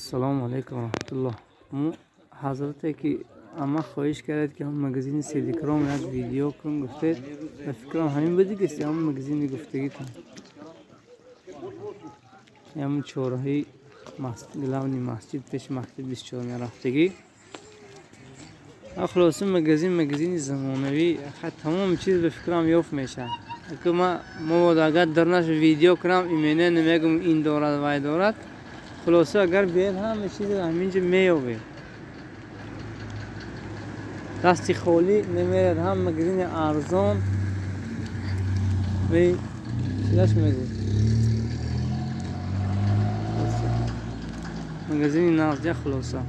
Салому алейкум раҳматуллоҳ. Ҳазрате ки ама хоҳиш кардед ки ҳам магазини Седикром як видео кун гуфтед, ба фикрам ҳамин буди ки ҳам магазини гуфтагитон. Ҳамин чораҳои главни масҷид пеши мактаби 24 мерафтагӣ. Хулоса магазин магазини замонавӣ, тамоми чиз ба фикрам ёфт мешавад. Ки ма мободо агар дарнаш видео кунам, имена намегум ин дорад вай дорад. Хулоса агар биёед ҳама чиз ҳаминҷо меёбед. Дасти холӣ намерад, ҳам магазини арзон ва чизаш мегӯ. Магазини нағзя хулоса.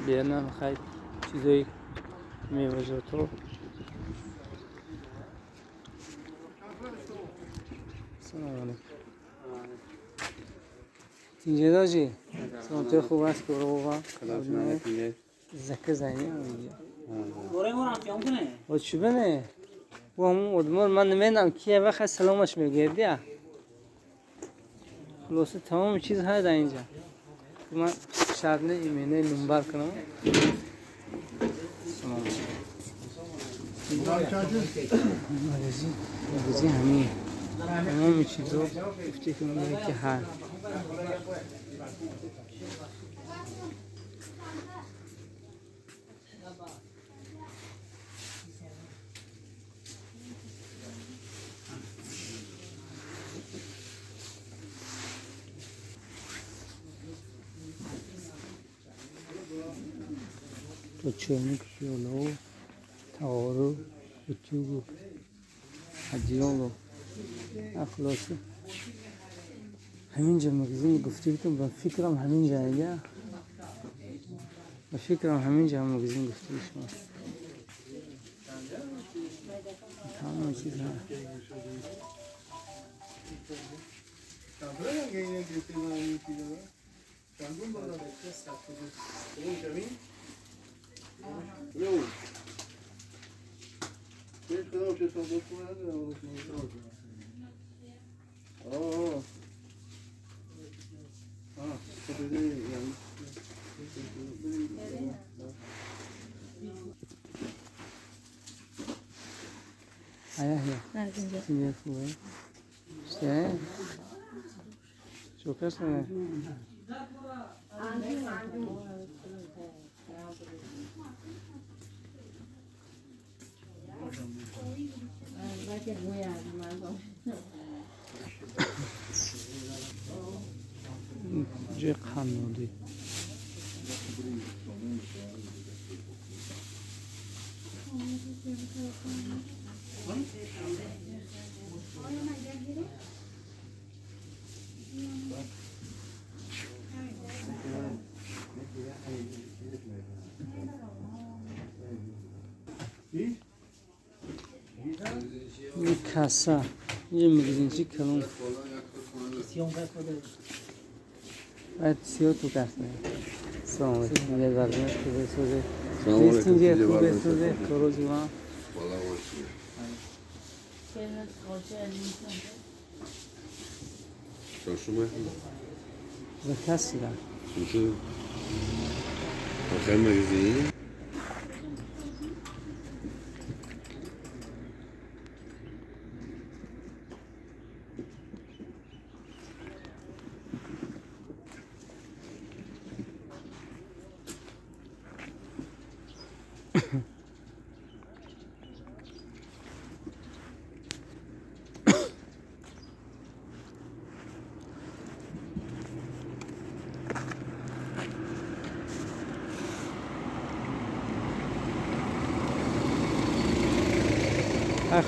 Биёнам хай чизои меваҷото. Салом алейкум. Инҷа дожи? Салом, хуб аст ки рова. Зака зани инҷа. О чӣ бане? Бо ҳамун одамор ман намедонам ки я вақт саломаш мегӯяд дия. Хулоса тамоми чиз ҳаст дар инҷа. Ман шарт не именаи нумбар кунам. Салом. Магазин, магазин ҳамин. Тамоми чизо гуфте ки мегӯяд ки ҳаст. То чойник, пиёлаву, тавору, утюгу, одеялу. Хулоса ҳаминҷа магазини гуфтагитон, ба фикрам ҳаминҷа я. Ба фикрам ҳаминҷа магазин гуфтаги шумо. Тамоми чиз ҳаст. Ҷои қаннодӣ. Касса. Инҷа магазинчи калон. Баъд сиё ту касна. Салом алейкум. Инҷа варзиш хубе созе. Инҷа хубе созе. Корозӣ ва. За кассира. آخر مگزین؟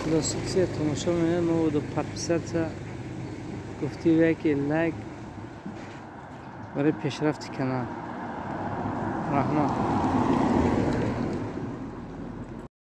Хулоса кисе тамошо менад, мо буду подписаться гуфти яке лайк барои пешрафти канал. Раҳмат.